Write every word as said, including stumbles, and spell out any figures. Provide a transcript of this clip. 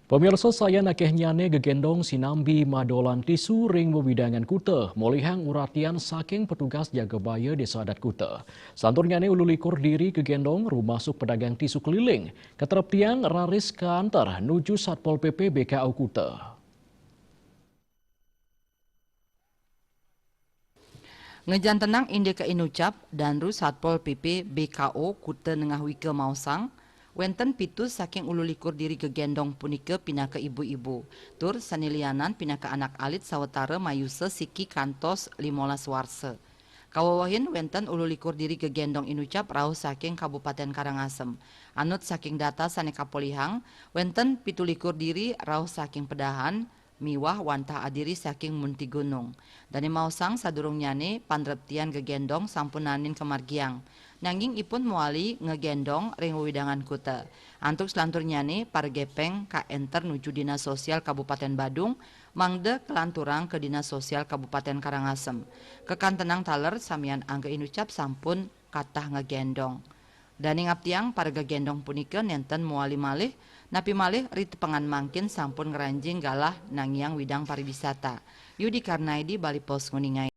Pamirsa, sayan akéhnyané gegendong sinambi madolan tisu ring wewidangan kuta, molihang uratian saking petugas jaga baya Désa Adat Kuta. Salanturnyané ulu likur diri gegendong rumasuk pedagang tisu keliling, katreptiang raris kaanter nuju Satpol P P B K O Kuta. Ngejantenang indik inucap, Danru Satpol P P B K O Kuta Nengah Wika maosang, wénten pitu saking ulu likur diri gegendong punika pinaka ibu-ibu, tur sané lianan pinaka anak alit sawatara mayusa siki kantos limolas warsa. Kawewehin wénten ulu likur diri gegendong inucap rauh saking Kabupatén Karangasem. Anut saking data sané kapolihang, wénten pitu likur diri rauh saking Pedahan, miwah wantah adiri saking Muntigunung. Dané maosang sadurungnyané panreptian gegendong sampun naenin kamargiang. Nanging ipun mawali ngegendong ring wewidangan kuta. Antuk salanturnyané para gepeng kaénter nuju Dinas Sosial Kabupatén Badung, mangda kalanturang ka Dinas Sosial Kabupatén Karangasem. Kakantenang taler samian angga inucap sampun katah ngegendong. Dané ngaptiang para gegendong punika nénten mawali malih, napi malih ritepengan mangkin sampun ngranjing galah nangiang widang pariwisata. Yudi Karnaidi, Bali Post, nguningain.